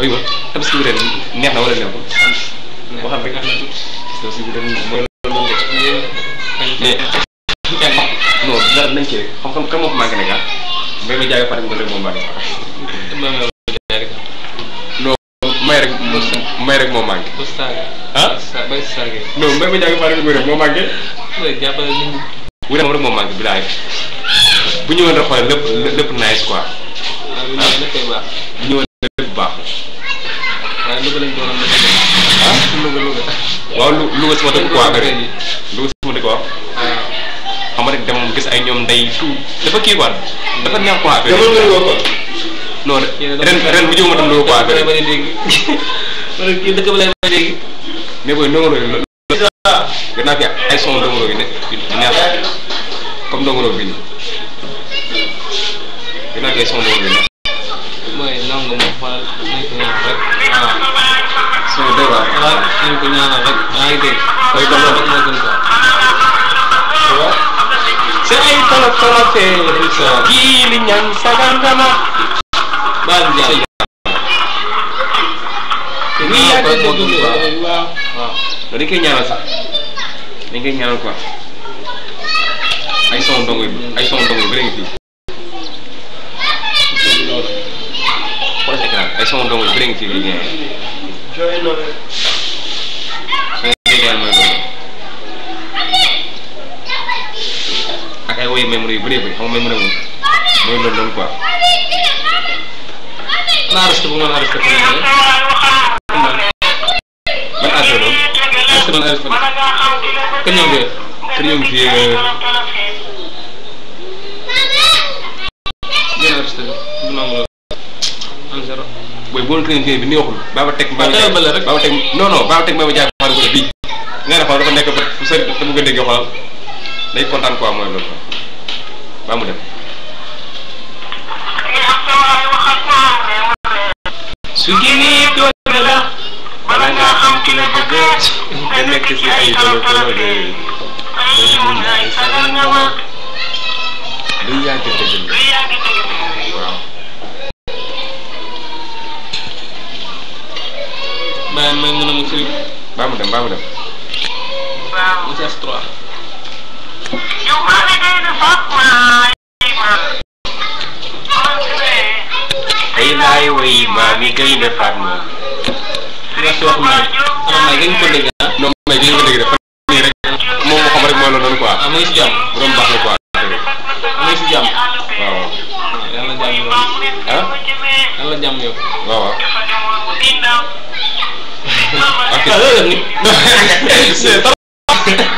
aywa tabaski bi ren neex na wala neexul. boo xam rek tabaski bi ren mooy loolu non dara nañ ci rek xam kan moo ko manqué nag ah mbay ma jaay pare nga rek moo manqué. non may rek moo manqué. ah non mbay ma jaay pare nga rek moo manqué. wu rek moo manqué bilaay bu ñëwoon rek xool lépp nice quoi. bu ñëwoon lépp baax. waaye Louga lañ doon ah Louga. waaw Louga sama dëkk quoi affaire yi Louga sama dëkk waaw. xam nga rek dem gis ay ñoom ndey tout dafa kii quoi dafa neex quoi affaire yi. non ren bu ñëw ma dem Louga quoi affaire yi. kii dëkk ba lay ma dégg. mais booy Ndongo Lo yi gannaaw fi ay son Ndongo Lo yi neex comme Ndongo Lo bi nii gannaaw fi ay son Ndongo Lo yi neex. mooy nangu moom xoolal nañ ko ñaanal rek. suñu doy waar. nañ ko ñaanal rek maa ngi dégg. koy doxal rek moo gën ko. waaw. c'est ay tolof kii li ñaan sagangama. baal bi jaay. oui yaa ngi dégg waaw. dañ koy ñaanal sax dañ koy ñaanal quoi ay son Ndongo yi bëri ngi fii. xoolal écran ay son Ndongo yi bëri ngi fii di ngeen. ak ay woyu mémoire yu bëree bëri xam nga mémoire moom mooy loolu noonu quoi. naa arrêté bu ma la arrêté ko man arrêté noonu. est-ce que man arrêté kër ñoom fii kër ñoom fii. ngeen arrêté bu nangu am zéro. booy boo doon kër bi neexul. baaba teg rek baaba teg non non baaba teg ma jaay xaaral ko bii. nga ne xool dafa nekk ba fu sori te mu gën a déggee xoolal day kontaan quoi mooy loolu quoi ba mu dem. su génnee doole la bala ngaa xam ki la bëgg nga nekk si ay tolo de mun naa sagal nga ma lu yàgg dëgg waaw. bàyyi may mën a mu sëriñ. ba mu dem. mu ci S3. ay laay woy maa mi gay na faat moom. nga si wax may gën ko dégg ah. non may gën ko dégg rek nii rek moom moo xam rek mooy loolu noonu quoi. ah mu ngi si jàmm. borom baax na quoi. mu ngi si jàmm. waaw. yàlla jàmm yow. ah. yàlla jàmm yow. waaw. ok.